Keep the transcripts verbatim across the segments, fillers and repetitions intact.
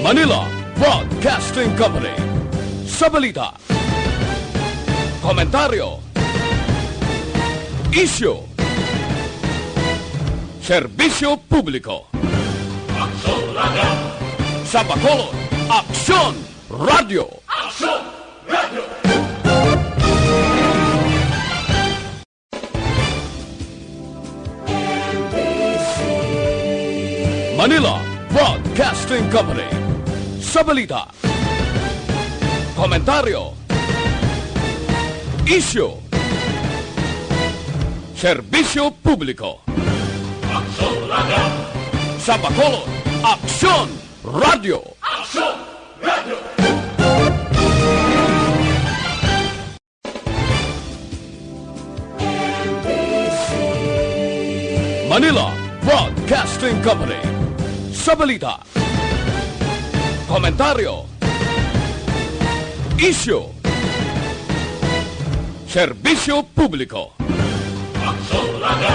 Manila Broadcasting Company. Sa balita, komentaryo, isyu, serbisyo publiko. Aksyon Radio! Sa Bacolod, Aksyon Radio! Aksyon Radio! Manila Broadcasting Company. Sa balita, komentaryo, isyu, serbisyo publiko. Aksyon Radio! Sa Bacolod, Aksyon Radio! Aksyon Radio! Manila Broadcasting Company. Sa balita, komentaryo, isyu, serbisyo publiko. Aksyon Radio!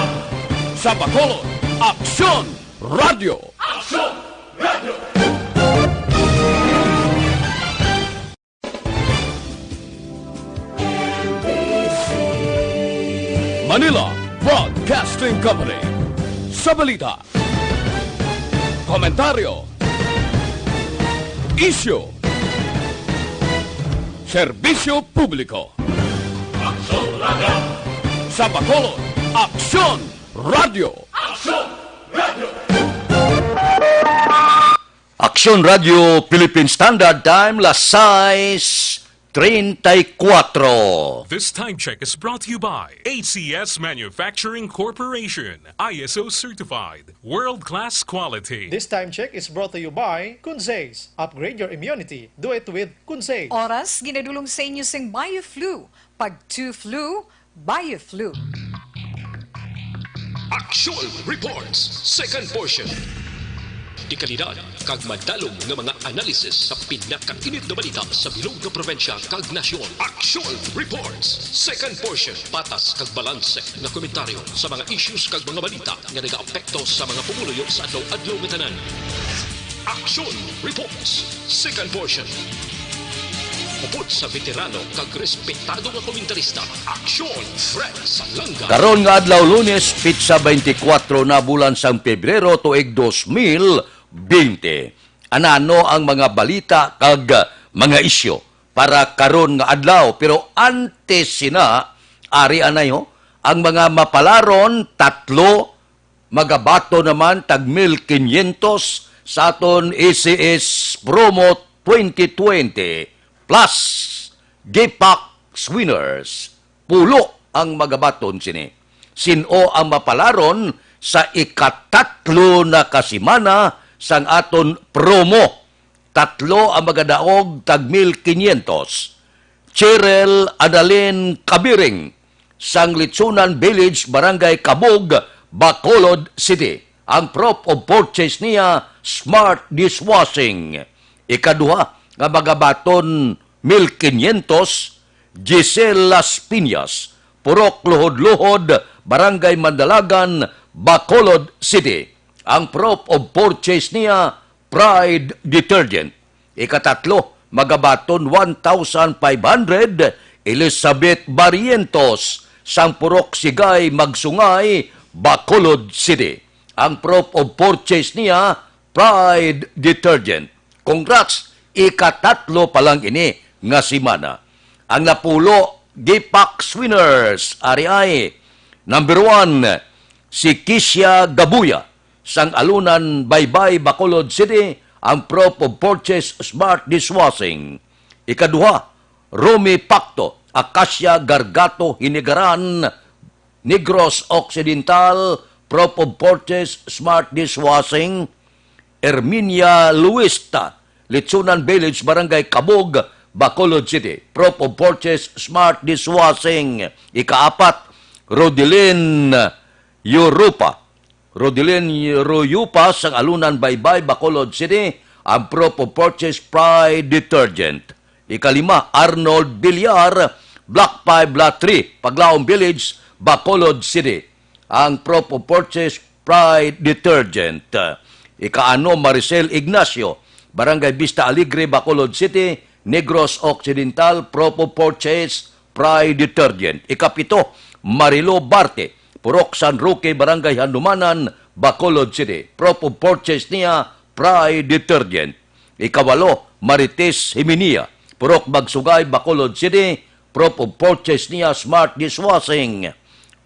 Sa Bacolod, Aksyon Radio! Aksyon Radio! Manila Broadcasting Company. Sa balita, komentaryo, isyu, serbisyo publiko. Aksyon Radio! Sa Bacolod, Aksyon Radio! Aksyon Radio! Aksyon Radio Philippine Standard Time, las sais treinta y cuatro. This time check is brought to you by A C S Manufacturing Corporation, I S O certified, world-class quality. This time check is brought to you by Kunzes. Upgrade your immunity. Do it with Kunzes. Oras ginadulong sa inyo sing BioFlu. Pag two flu, BioFlu. Aksyon Reports, second portion. Dekalidad kag madalom nga mga analisis sa pinakainit nga balita sa bilog nga probinsya kag nasyon. Aksyon Reports, second portion. Patas kag balanse nga komentaryo sa mga issues kag mga balita nga nagaapekto sa mga pumuluyo sa adlaw-adlaw nga tanan. Aksyon Reports, second portion. Upod sa veterano kag respetado nga komentarista, Aksyon Fred Salanga. Karon nga adlaw, Lunes, petsa twenty-four na bulan sang Pebrero, tuig dos mil bente. Anano ang mga balita kag mga isyu para karon nga adlaw? Pero antes sina, ari anay ho, ang mga mapalaron, tatlo, magabaton naman tag mil kinyentos sa aton A C S Promo twenty twenty plus Gipax winners. Pulo ang magabaton sini. Sin-o ang mapalaron sa ikatatlo na ka semana sang aton promo? Tatlo ang magadaog tag mil kinyentos. Cheryl Annalyn Kabiring sang Litsunan Village, Barangay Cabug, Bacolod City. Ang proof of purchase niya, smart dishwashing. Ikaduha nga magabaton, mil kinyentos, Giselle Las Piñas, Purok Luhod-Luhod, Barangay Mandalagan, Bacolod City. Ang proof of purchase niya, Pride Detergent. Ikatatlo, magabaton one thousand five hundred, Elizabeth Barrientos, sang Purok Sigay, Magsungay, Bacolod City. Ang proof of purchase niya, Pride Detergent. Congrats, ikatatlo pa lang ini nga semana. Ang napulo, Gipax winners, ari ay, number one, si Kisha Gabuya, sang Alunan, Baybay, Bacolod City, ang proof of purchase smart dishwashing. Ikaduha, Romy Pacto, Acacia Gargato, Hinigaran, Negros Occidental, proof of purchase smart dishwashing. Erminia Luista, Litsunan Village, Barangay Cabug, Bacolod City, proof of purchase smart dishwashing. Ikaapat, Rodelin Europa, Rodelin Royupa sang Alunan, Baybay, Bacolod City, ang proof of purchase Pride Detergent. Ikalima, Arnold Villar, Block five, Lot three, Paglaom Village, Bacolod City, ang proof of purchase Pride Detergent. Ikaano, Maricel Ignacio, Barangay Vista Alegre, Bacolod City, Negros Occidental, Prop of Purchase, Pride Detergent. Ikapito, Marilo Barte, Purok San Roque, Barangay Handumanan, Bacolod City. Prop of Purchase niya, Pride Detergent. Ikawalo, Marites Himinia, Purok Magsugay, Bacolod City, Prop of Purchase niya, Smart Dishwashing.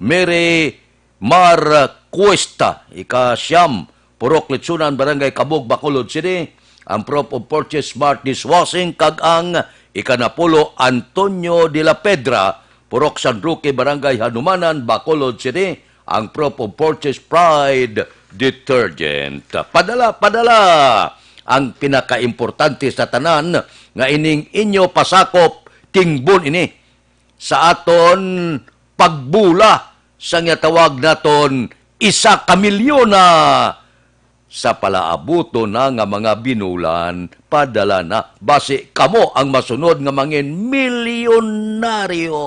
Mary Mar Cuesta, ika-siyam, Purok Litsunan, Barangay Cabug, Bacolod City, ang Prop of Purchase Smart Dishwashing, kag ang ikanapulo, Antonio de la Pedra, Purok San Roque, Barangay Hanumanan, Bacolod City, ang Prop of Purchase Pride Detergent. Padala, padala! Ang pinakaimportante sa tanan nga ining inyo pasakop, tingbon ini sa aton pagbula sa nga tawag naton isa ka milyona sa palaabuton na nga mga binulan. Padala na, basi kamo ang masunod nga mangin milyonaryo.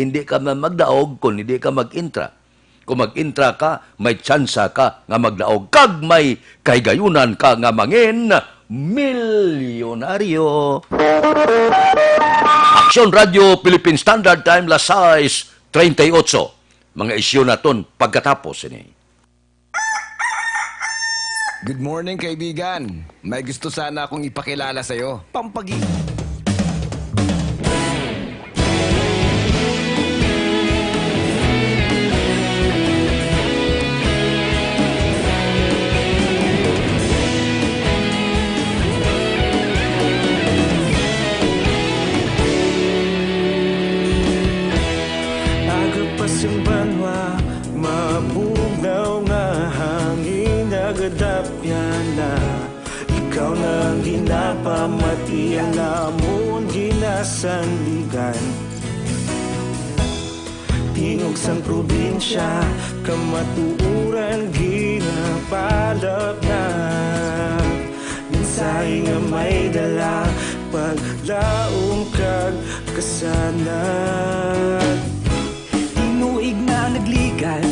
Hindi ka man magdaog kung hindi ka mag-intra. Kung mag-intra ka, may tsansa ka nga magdaog kag may kahigayunan ka nga mangin milyonaryo. Aksyon Radyo Philippine Standard Time, las sais treinta y ocho. Mga isyu naton pagkatapos ini. Good morning, kaibigan. May gusto sana akong ipakilala sa'yo. Pampagi- Aga pa sing banwa, mabugnaw nga hangin, nagadapyan na. Ikaw na ang ginapamati, ang amon ginasandigan. Tingog sang probinsya, kamatuoran ginapalapnag. Mensahe nga may dala, paglaom kag kasanag. Tinuig na nagligad,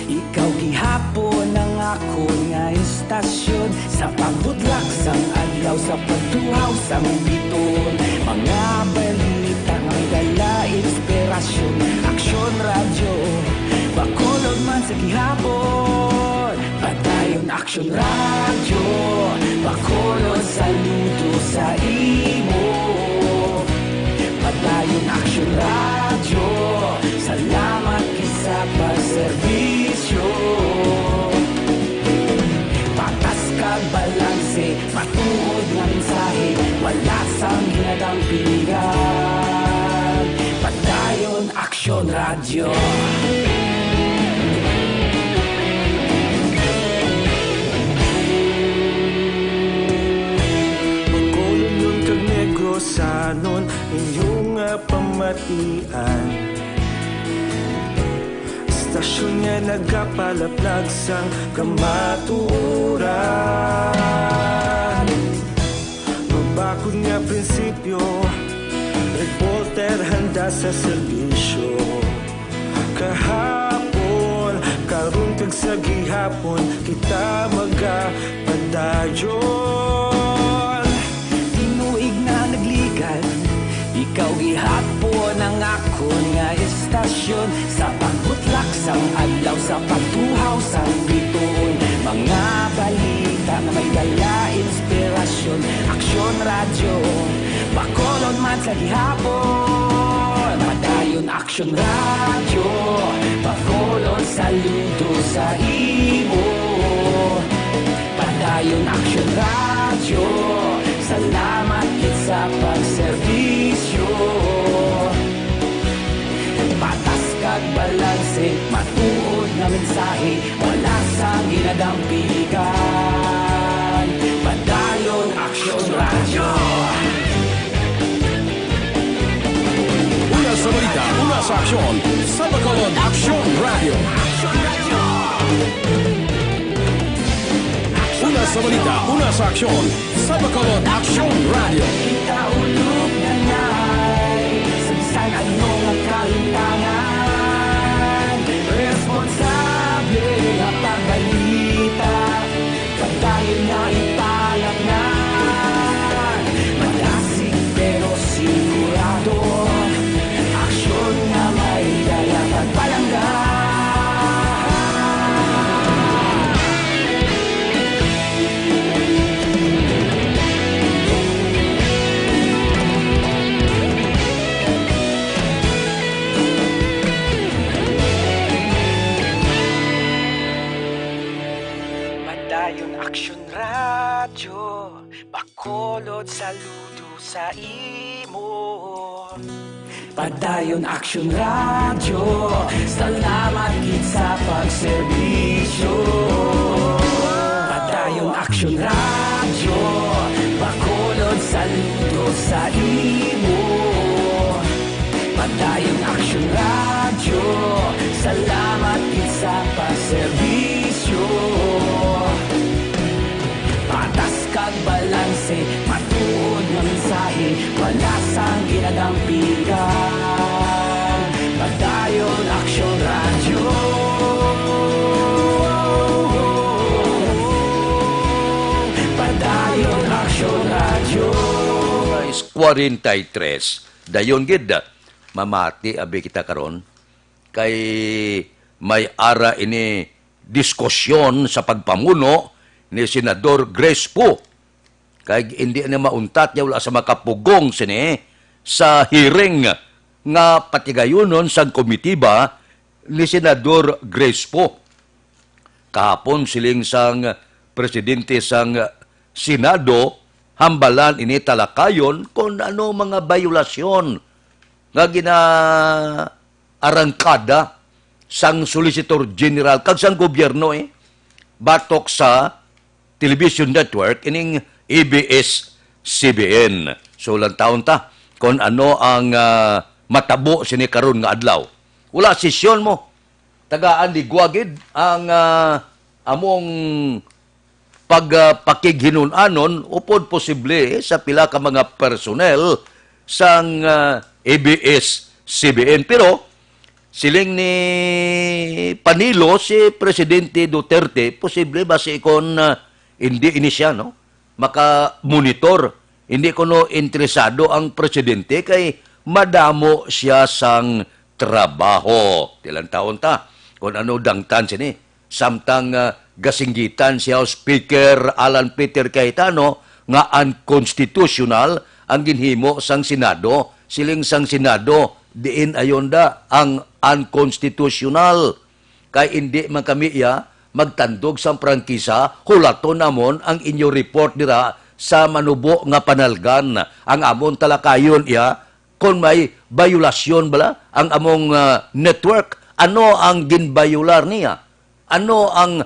ikaw gihapon ang akon nga istasyon. Sa pagbutlak sang adlaw, sa pagtuhaw sang biton, mga balita nga may dala inspirasyon. Aksyon Radyo Bacolod man sa gihapon. Padayon Aksyon Radyo Bacolod, saludo sa imo. Padayon Aksyon Radyo, salamat gid sa pagserbisyo. Patas kag balanse, matuod nga mensahe, wala sang ginadampigan. Padayon Aksyon Radyo. Bacolodnon kag Negrosanon, inyo nga pamatian. Istasyon nga nagapalaplag sang kamatuoran. Mabakod nga prinsipyo, reporter handa sa serbisyo. Kahapon, karon, kag sa gihapon, kita magapadayon. Tinuig na nagligad, ikaw gihapon ang akon nga istasyon. Sa pagbutlak sang adlaw, sa pagtuhaw sang bituon, mga balita nga may dala inspirasyon. Aksyon Radyo Bacolod man sa gihapon. Padayon Aksyon Radyo Bacolod, saludo sa imo. Padayon Aksyon Radyo, salamat gid sa pagserbisyo. Patas kag balanse, matuod nga mensahe, wala sang ginadampigan. Padayon Aksyon Radyo. Una sa balita, una sa aksyon, sa Bacolod Aksyon Radyo. Una sa balita, una sa aksyon, sa Bacolod Aksyon Radyo. Kita ulog na nay, sa bisan ano nga kahimtangan, responsable nga pagbalita. Padayon na ipalapnag. Radyo Bacolod, saludo sa imo. Padayon Aksyon Radyo, salamat gid sa pagserbisyo. Padayon Aksyon Radyo, Bacolod, saludo sa imo. Padayon Aksyon Radyo, salamat gid sa pagserbisyo. Patas kag balanse, matuod nga mensahe, wala sang ginadampigan. Padayon Aksyon Radyo. Padayon Aksyon Radyo. Guys, forty-three. Dayon gid, mamati abi kita karon kay may ara ini diskusyon sa pagpamuno ni Senador Grace Poe. Kay hindi na mauntat niya, wala sa makapugong sini sa hearing nga patigayunon sang komitiba ni Senador Grace Poe. Kahapon, siling sang presidente sang Senado, hambalan ini talakayon kon ano mga bayolasyon nga ginaarangkada sang Solicitor General kag sang gobyerno, eh, batok sa television network ining A B S C B N. So, lantawon ta kon ano ang, ah, matabo sini karon nga adlaw. Wala sesyon mo. Tagaan ligwa gid ang, ah, among pag, ah, pakighinun-anon upod posible sa pila ka mga personnel sang, ah, A B S C B N. Pero siling ni Panelo, si Presidente Duterte, posible ba si kon, ah, hindi ini siya, no, maka-monitor. Hindi kuno interesado ang presidente kay madamo siya sang trabaho. Tilantawon ta kon ano dangtan sini. Samtang, ah, gasinggitan si House Speaker Alan Peter Cayetano nga unconstitutional ang ginhimo sang Senado, siling sang Senado, diin ayon da ang unconstitutional. Kay indi man kami iya magtandog sang prangkisa, hulaton namon ang inyo report dira sa manubo nga panalgan. Ang amon talakayon iya kon may bayolasyon bala ang among, ah, network. Ano ang ginbayolar niya? Ano ang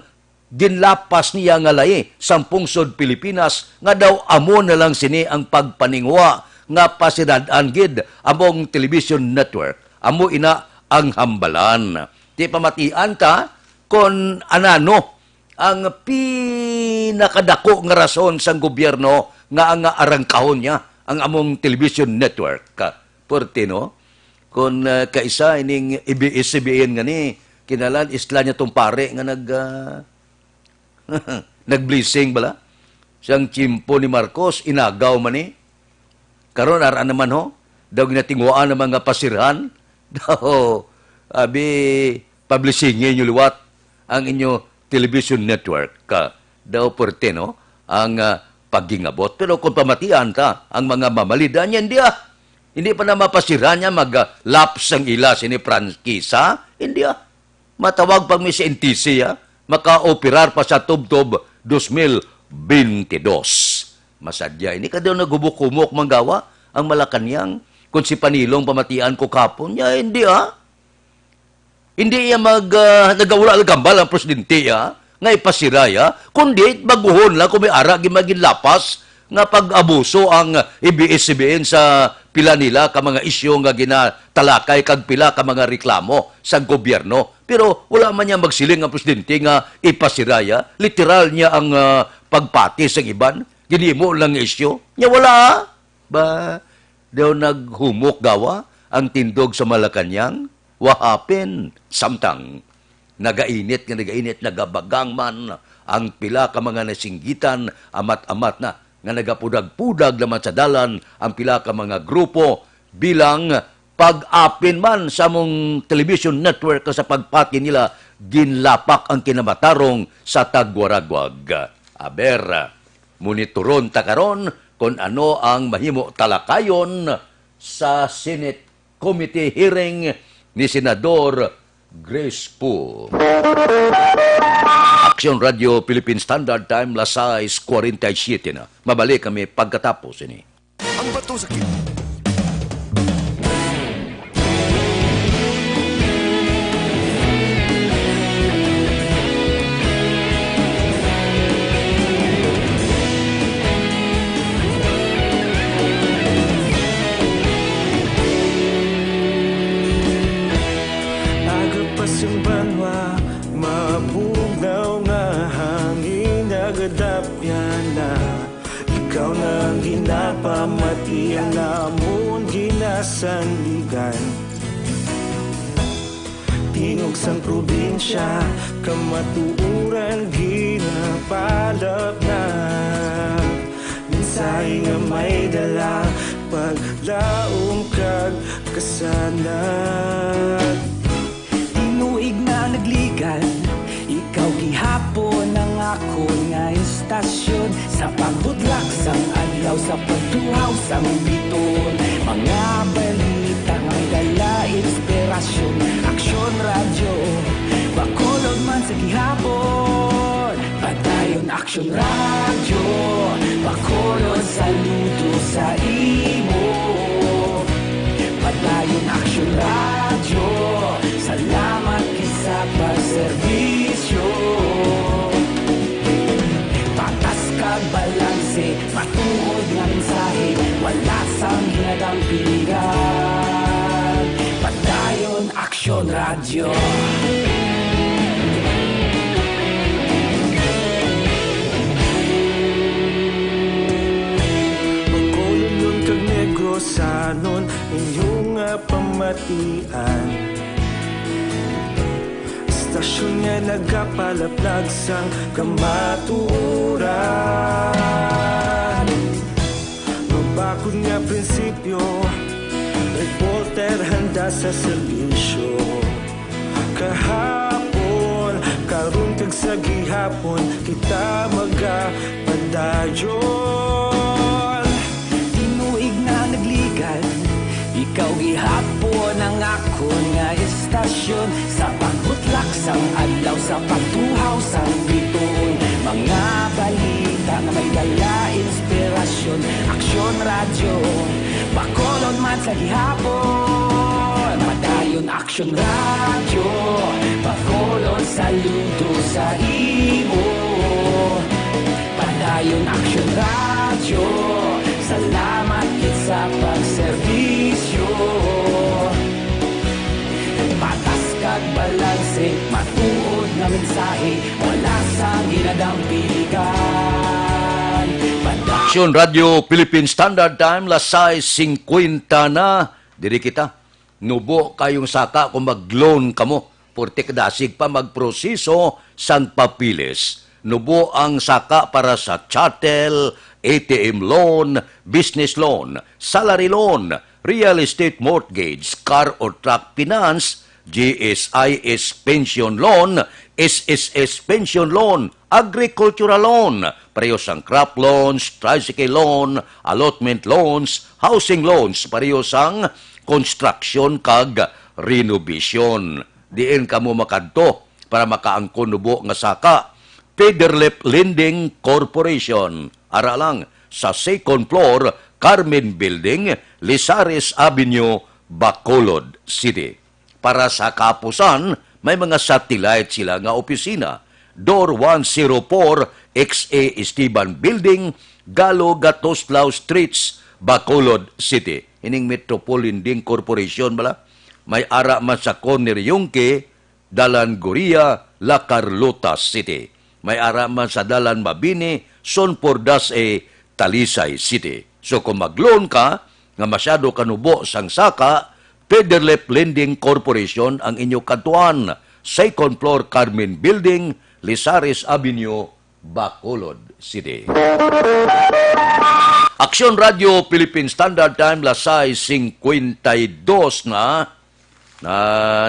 ginlapas niya nga layi sang pungsod Pilipinas nga daw amo na lang sini ang pagpaninguha nga pasirad-an gid among television network? Amo ina ang hambalan. Ti pamatian ta kon anano ang pinakadako nga rason sang gobyerno nga ang arangkahon niya ang among television network. Puwerte, no? Kon, ah, kaisa ining A B S C B N nga ni, kinalan isla niya tong pare nga nag, ah, nag-blessing bala. Sang tiyempo ni Marcos, inagaw man ni. Karon, ara naman ho, daw ginatinguhaan ang mga pasirhan. Daw, abi, publishingin niyo liwat ang inyo television network. Ka, daw puwerte, no? Ang, ah, paggingabot. Pero kung pamatian ta, ang mga mamalida niya, hindi ah. Hindi pa na mapasirhan niya mag, ah, lapse ang ila sini prangkisa. Hindi ah. Matawag pag may C N T C, ah, makaoperar pa sa tubtob dos mil bente dos. Masadya ini, kadaw naghumok-humok manggawa ang Malacañang. Kung si Panelo ang pamatian ko kapon, ya, hindi, ah. Hindi iya mag, ah, nagawala ang gambal ang presidente, ah, nga ipasira, ah. Kundi, baguhon lang kung may ara gid maging lapas nga pag-abuso ang A B S C B N sa pila nila ka mga isyu nga ginatalakay kag pila ka mga reklamo sa gobyerno. Pero wala man niya magsiling ang presidente nga ipasiraya. Literal niya ang, ah, pagpati sa iban. Ginhimo lang nga isyu. Nya wala. Ba, daw naghumok gawa ang tindog sa Malacañang? What happened? Samtang nagainit nga nagainit, nagabagang man ang pila ka mga nasinggitan, amat-amat na nga nagapudag-pudag naman sa dalan ang pila ka mga grupo bilang pag-apin man sa among television network sa pagpati nila, ginlapak ang kinamatarong sa tagwaragwag. Aber, monitoron ta karon kon ano ang mahimo talakayon sa Senate Committee hearing ni Senador Grace Poe. Aksyon Radio Philippine Standard Time, las sais cuarenta y siete na. Mabalik kami pagkatapos ini. Ang bato sa kit- Agapas ang banwa, mabugnaw nga hangin, nagadapyan na. Ikaw na ang ginapamati, ang amon ginasandigan. Tingog sang probinsya, kamatuoran ginapalapnap. Mensahe nga may dala, paglaom kag kasanag. Tinuig na nagligad, ikaw gihapon ang akon nga istasyon. Sa pagbudlak sang adlaw, sa pagtuhaw sang biton, mga balita nga may dala inspirasyon. Aksyon Radyo, Bacolod man sa gihapon. Padayon Aksyon Radyo, Bacolod, saludo sa imo. Padayon Aksyon Radyo, salamat gid sa pagserbisyo. Patas kag balanse, matuod nga mensahe, wala sang ginadampigan. Padayon Aksyon Radyo. Bacolodnon kag Negrosanon, inyo nga pamatian. Istasyon nga nagapalaplag sang kamatuoran. Mabakod nga prinsipyo, reporter handa sa serbisyo. Kahapon, karon kag sa gihapon, kita magapadayon. Tinuig na nagligad, ikaw gihapon ang akon nga istasyon. Sa pagbutlak sang adlaw, sa pagtuhaw sang bituon, mga balita nga may dala inspirasyon. Aksyon Radyo, Bacolod man sa gihapon. Padayon Aksyon Radyo, Bacolod, saludo sa imo. Padayon Aksyon Radyo, salamat gid sa pagserbisyo. Patas kag balanse, matuod nga mensahe, wala sang ginadampigan. Padayon Aksyon Radyo Philippine Standard Time, las sais singkwenta na. Diri kita. Nubo kayong saka kung mag-loan kamo. Purti kadasig pa magproseso sang papeles. Nubo ang saka para sa chattel, A T M loan, business loan, salary loan, real estate mortgage, car or truck finance, G S I S pension loan, S S S pension loan, agricultural loan, pareho sang crop loans, tricycle loan, allotment loans, housing loans, pareho sang construction kag renovation. Diin kamo makadto para makaangkon nubo nga saka? Federlip Lending Corporation. Ara lang sa second floor, Carmen Building, Lizares Avenue, Bacolod City. Para sa kahapusan, may mga satellite sila nga opisina. Door one zero four X A Esteban Building, Galo, Gatoslao Streets, Bacolod City. Ining Metropole Lending Corporation bala, may ara man sa corner Yungque, Dalan Goria, La Carlota City. May ara man sa Dalan Mabini, Son Pordas A, Talisay City. So kung mag-loan ka nga masyado ka nubo sang saka, Federlip Lending Corporation ang inyo kadtuan. Second floor, Carmen Building, Lizares Avenue, Bacolod City. Aksyon Radyo Philippine Standard Time, las sais singkwenta y dos na, na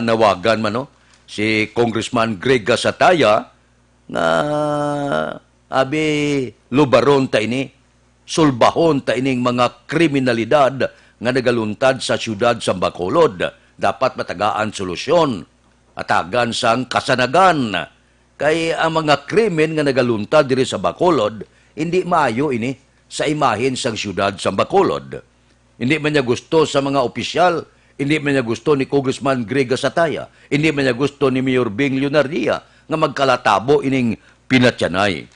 nawagan man, no? Si Congressman Greg Gasataya nga, abi, lubaron ta ini, sulbahon ta ining mga kriminalidad nga nagaluntad sa siyudad sa Bacolod. Dapat matagaan solusyon, atagan sang kasanagan. Kay ang mga krimen nga nagaluntad diri sa Bacolod, hindi maayo ini sa imahen sang siyudad sang Bacolod. Hindi man niya gusto sa mga opisyal, hindi man niya gusto ni Congressman Greg Gasataya, hindi man niya gusto ni Mayor Bing Leonardia nga magkalatabo ining pinatyanay.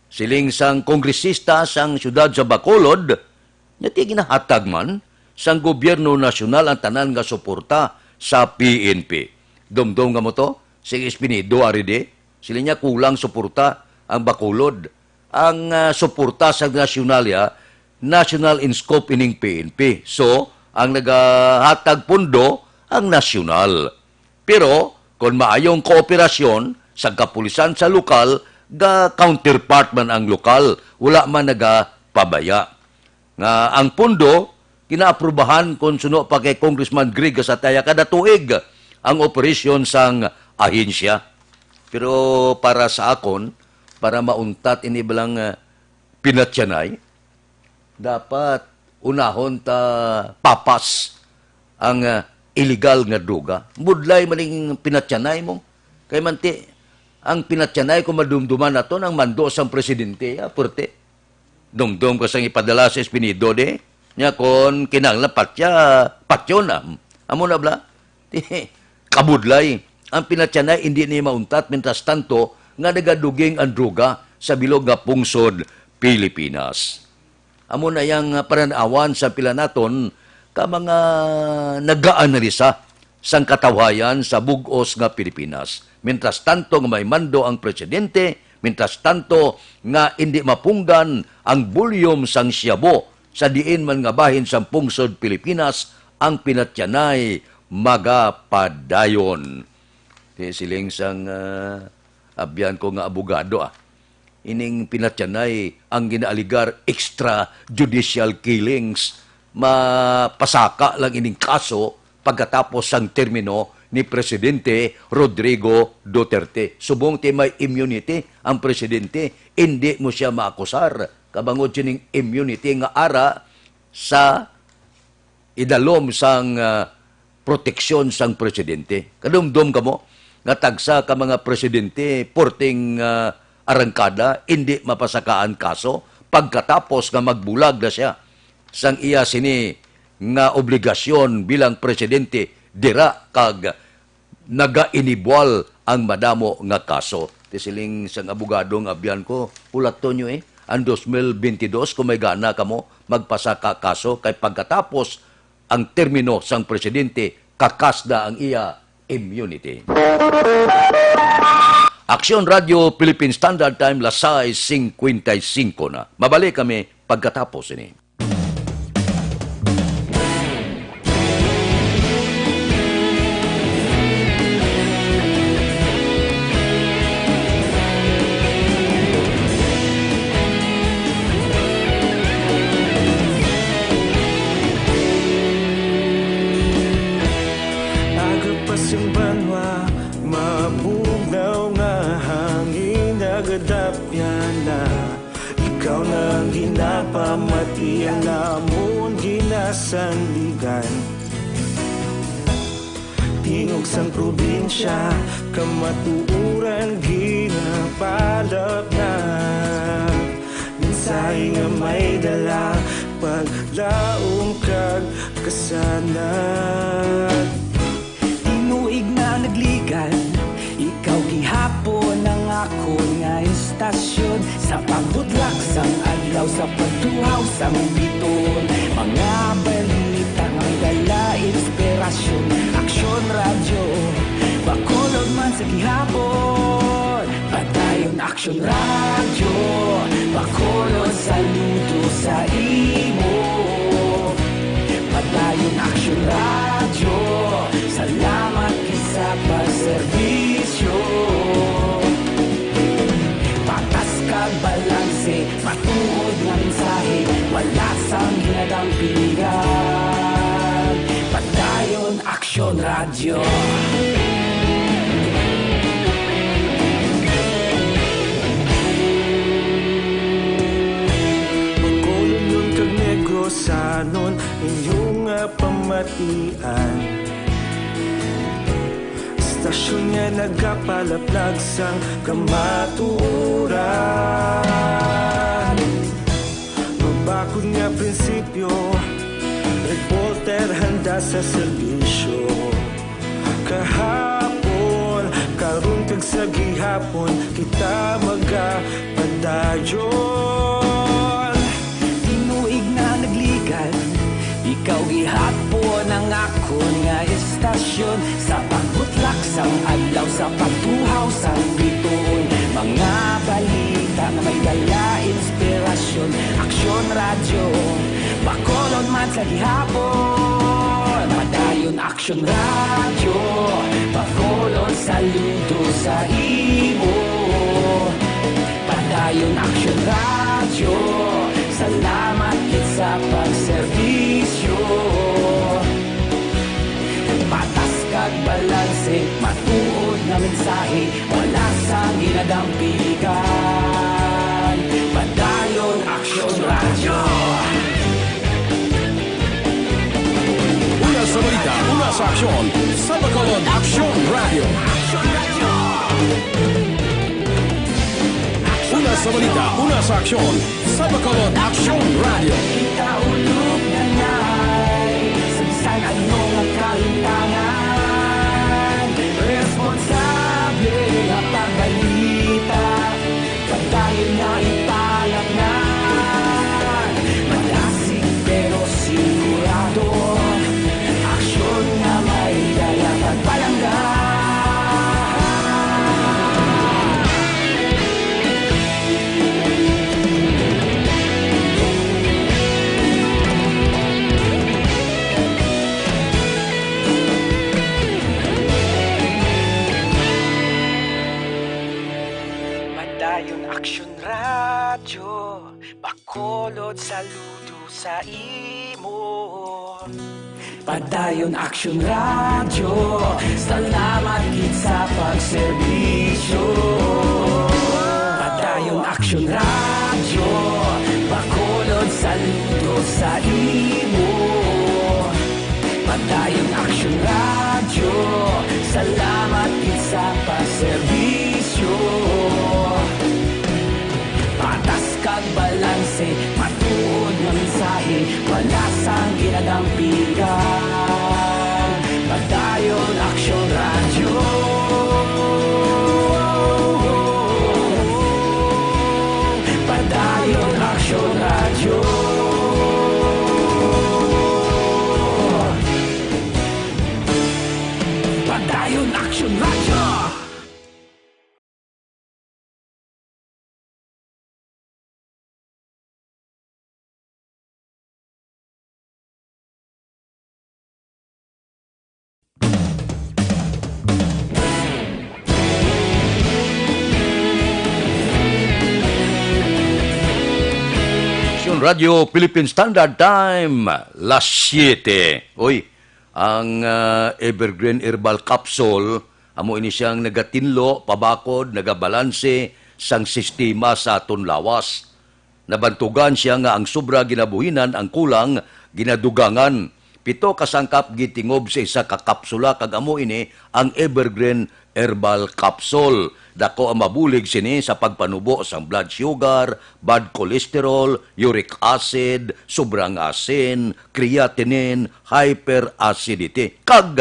Siling sang kongresista sang siyudad sa Bacolod, nga ti ginahatag man sang gobyerno nasyonal ang tanan nga suporta sa P N P. Dumdom nga mo to? Sing Espinido, ari di? Sila niya kulang suporta ang Bacolod. Ang, ah, suporta sa nasyonalya, national in scope ining P N P. So, ang nagahatag pondo, ang nasyonal. Pero, kon maayong kooperasyon sa kapulisan sa lokal, ga counterpart man ang lokal, wala man nagapabaya. Nga ang pondo, ginaaprubahan kon suno pa kay Congressman Greg Gasataya kada tuig ang operasyon sang ahensya. Pero para sa akon, para mauntat ini balang, ah, pinatyanay, dapat unahon ta papas ang, ah, illegal nga droga. Budlay maning pinatyanay mo. Kay manti, ang pinatyanay kung madumduman naton ang mando sang presidente, ah, pwerte. Dumdom ka sang ipadala sa Espinido di. Nya kon kinahanglan patya, patyon na. Amo na bala. Kabudlay. Ang pinatyanay hindi ni mauntat, mientras tanto, nga nagaduging ang droga sa bilog nga pungsod Pilipinas. Amo na yang, ah, panan-awan sa pila naton ka mga nagaanalisa sang katawhayan sa bug-os nga Pilipinas. Mientras tanto nga may mando ang presidente, mientras tanto nga indi mapunggan ang volume sang shabu sa diin man nga bahin sang pungsod Pilipinas, ang pinatyanay magapadayon. Ti siling sang, ah, abyan ko nga abogado, ah. Ining pinatyanay ang ginaaligar extrajudicial killings, mapasaka lang ining kaso pagkatapos sang termino ni Presidente Rodrigo Duterte. Subong ti may immunity ang presidente, indi mo siya maakusar kabangod sining immunity nga ara sa idalom sang, ah, proteksyon sang presidente. Kadumdom kamo nga tagsa ka mga presidente purting, ah, arangkada, indi mapasakaan kaso pagkatapos nga magbulag na siya sang iya sini nga obligasyon bilang presidente dira kag nagainibwal ang madamo nga kaso. Ti siling sang abogado nga abyan ko, hulaton nyo, eh, ang dos mil bentidós kung may gana kamo magpasaka kaso, kay pagkatapos ang termino sang presidente, kakas na ang iya immunity. Aksyon Radio Philippine Standard Time, las sais cincuenta y cinco na. Mabalik kami pagkatapos ini. Aga pa sing banwa, mabugnaw nga hangin, nagadapyan na. Ikaw na ang ginapamati, ang amon ginasandigan. Tingog sang probinsya, kamatuoran ginapalapnap. Mensahe nga may dala, paglaom kag kasanag. Tinuig na nagligan, ikaw gihapon ang akon nga istasyon. Sa pagbudlak sang adlaw, sa pagtuhaw sang biton, mga balita nga dala inspirasyon. Aksyon Radyo, Bacolod man sa gihapon. Padayon Aksyon Radyo, Bacolod, saludo sa imo. Padayon Aksyon Radyo, salamat gid sa pagserbisyo. Patas kag balanse, matuod nga mensahe, wala sang hinadang piligan. Padayon Aksyon Radyo. Bacolodnon kag Negrosanon, inyo nga pamatian. Istasyon nga nagapalaplag sang kamatuoran. Mabakod nga prinsipyo, reporter handa sa serbisyo. Kahapon, karon kag sa gihapon, kita magapadayon. Tinuig na nagligad, ikaw gihapon ang akon nga istasyon. Sa pagbutlak sang adlaw, sa pagtuhaw sang bituon, mga balita nga may dala inspirasyon. Aksyon Radyo, Bacolod man sa gihapon. Padayon Aksyon Radyo, Bacolod, saludo sa imo. Padayon Aksyon Radyo, salamat gid sa pagserbisyo. Patas kag balanse, matuod nga mensahe, wala sang ginadampigan. Padayon Aksyon Radyo. Una sa balita, una sa aksyon, sa Bacolod Aksyon Radyo. Una sa balita, una sa aksyon, sa Bacolod Aksyon Radyo. Kita ulog na ngay, sa bisan ano nga kahintangan, responsable nga pagbalita, padayon nga ipalatnan. Malasig pero sigurado, aksyon nga may dala pagpalangga. Padayon Aksyon Radyo, Bacolod, saludo sa imo. Padayon Aksyon Radyo, salamat gid sa pagserbisyo. Padayon Aksyon Radyo, Bacolod, saludo sa imo. Padayon Aksyon Radyo, salamat gid sa pagserbisyo. Patas kag balanse, matuod nga mensahe, wala sang ginadampigan. Padayon Aksyon Radyo. Padayon Aksyon Radyo. Padayon Aksyon Radyo. Aksyon Radyo Philippine Standard Time, las siete. Uy, ang, ah, Evergreen Herbal Capsule, amo ini siyang nagatinlo, pabakod, nagabalanse sang sistema sa aton lawas. Nabantugan siya nga ang sobra ginabuhinan, ang kulang ginadugangan. Pito ka sangkap gitingob sa isa ka kapsula, kag amo ini ang Evergreen Herbal Capsule. Dako ang mabulig sini sa pagpanubo sang blood sugar, bad cholesterol, uric acid, sobrang asin, creatinine, hyperacidity. Kag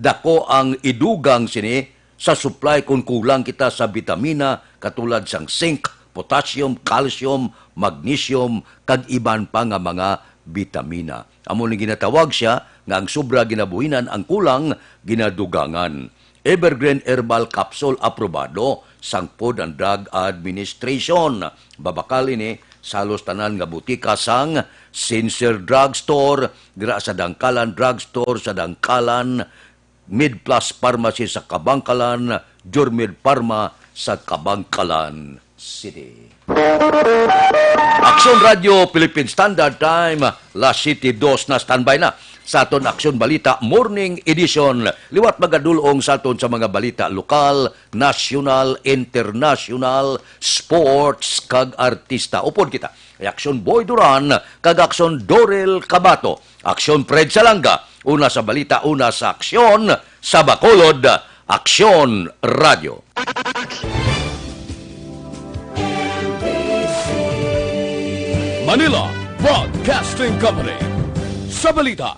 dako ang idugang sini sa supply kon kulang kita sa bitamina, katulad sang zinc, potassium, calcium, magnesium, kag iban pa nga mga bitamina. Amo ni ginatawag siya nga ang sobra ginabuhinan, ang kulang ginadugangan. Evergreen Herbal Capsule, aprobado sang Food and Drug Administration. Mabakal ini sa halos tanan nga butika sang Sincere Drugstore, dira sa Dangkalan Drugstore sa Dangkalan, Med Plus Pharmacy sa Kabangkalan, Jurmed Pharma sa Kabangkalan City. Aksyon Radyo Philippine Standard Time, las siete dos na, standby na sa aton Aksyon Balita Morning Edition. Liwat magadulong sa aton sa mga balita lokal, nasyonal, internasyonal, sports, kag artista. Upod kita kay Aksyon Boy Duran kag Aksyon Dorel Cabato. Aksyon Fred Salanga, una sa balita, una sa aksyon, sa Bacolod Aksyon Radio. Manila Broadcasting Company. Sa balita,